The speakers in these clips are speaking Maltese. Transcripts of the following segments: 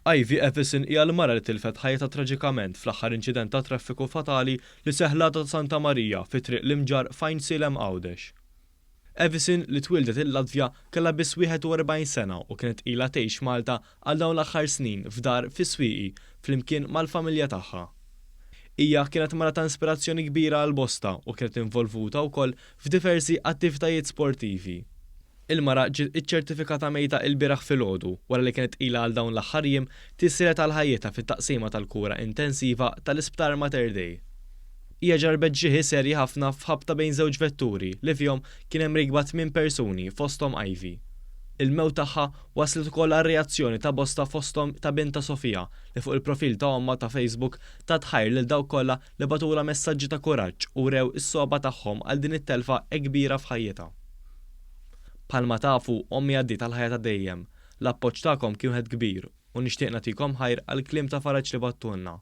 Ivy Evison hija l-mara li tilfet ħajjitha traġikament fl-aħħar inċident ta' traffiku fatali li seħħ l-għada ta' Santa Marija fi Triq l-Imġarr f'Għajnsielem Għawdex. Evison, li twieldet il-Latvja, kellha biss 41 sena u kienet ilha tgħix Malta għal dawn l-aħħar snin f'dar fis-Swieqi flimkien mal-familja tagħha. Hija kienet mara ta' inspirazzjoni kbira għal bosta u kienet involvuta wkoll f'diversi attivitajiet sportivi. Il-mara ġiet iċċertifikata mejta ilbieraħ filgħodu wara li kienet ilha għal dawn l-aħħar jiem tissielet għal ħajjitha fit-taqsima tal-kura intensiva tal-Isptar Mater Dei. Hija ġarrbet ġrieħi serji ħafna f'ħabta bejn żewġ vetturi li fihom kien hemm riekba tmien persuni fosthom Ivy. Il-mewt tagħha wasslet ukoll għar-reazzjoni ta' bosta fosthom ta' bintha Sofia li fuq il-profil ta' ommha ta' Facebook tat ħajr lil dawk kollha li bagħtulha messaġġi ta' kuraġġ u wrew is-sogħba tagħhom għal din it-telfa hekk kbira f'ħajjitha. Bħalma tafu, ommi għaddiet għall-ħajja ta' dejjem. L-appoġġ tagħkom kien wieħed kbir u nixtieq nagħtikom ħajr għall-kliem ta' faraġ li bgħattulna.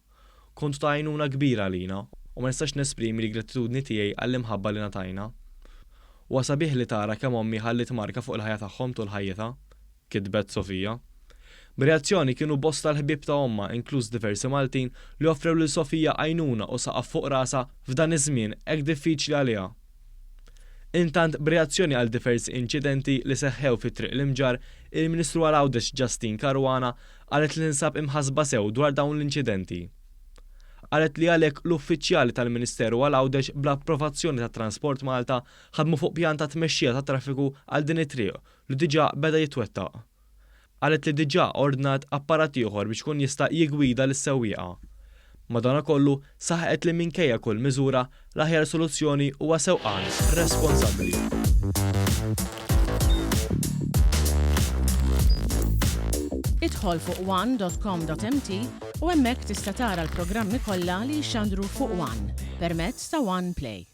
Kontu ta' għajnuna kbira għalina u ma nistax nesprimi l-gratitudni tiegħi għall-imħabba li ngħatajna. Huwa sabiħ li tara kemm ommi ħalliet marka fuq il-ħajja tagħhom tul ħajjitha, kitbet Sofia. B'reazzjoni kienu bosta l-ħbieb ta' ommha inkluż diversi Maltin li offrew lil Sofia għajnuna u saqaf fuq rasha f'dan iż-żmien hekk diffiċli għaliha. Intant b'reazzjoni għal diversi inċidenti li seħħew fi Triq l-Imġarr, il-Ministru għal Għawdex Justyne Caruana qalet li tinsab imħassba sew dwar dawn l-inċidenti. Qalet li għalhekk l-uffiċjali tal-Ministeru għal Għawdex bl-approvazzjoni ta' Transport Malta ħadmu fuq pjan ta' tmexxija tat-traffiku għal din it-triq li diġà beda jitwettaq. Qalet li diġà ordnat apparat ieħor biex ikun jista' jiggwida lis-sewwieqa. Madanakollu, saħqet li minkejja kull miżura, l-aħjar soluzzjoni huwa sewqan responsabbli. Idħol fuq one.com.mt u hemmhekk tista' tara l-programmi kollha li jixxandru fuq One permezz ta' One Play.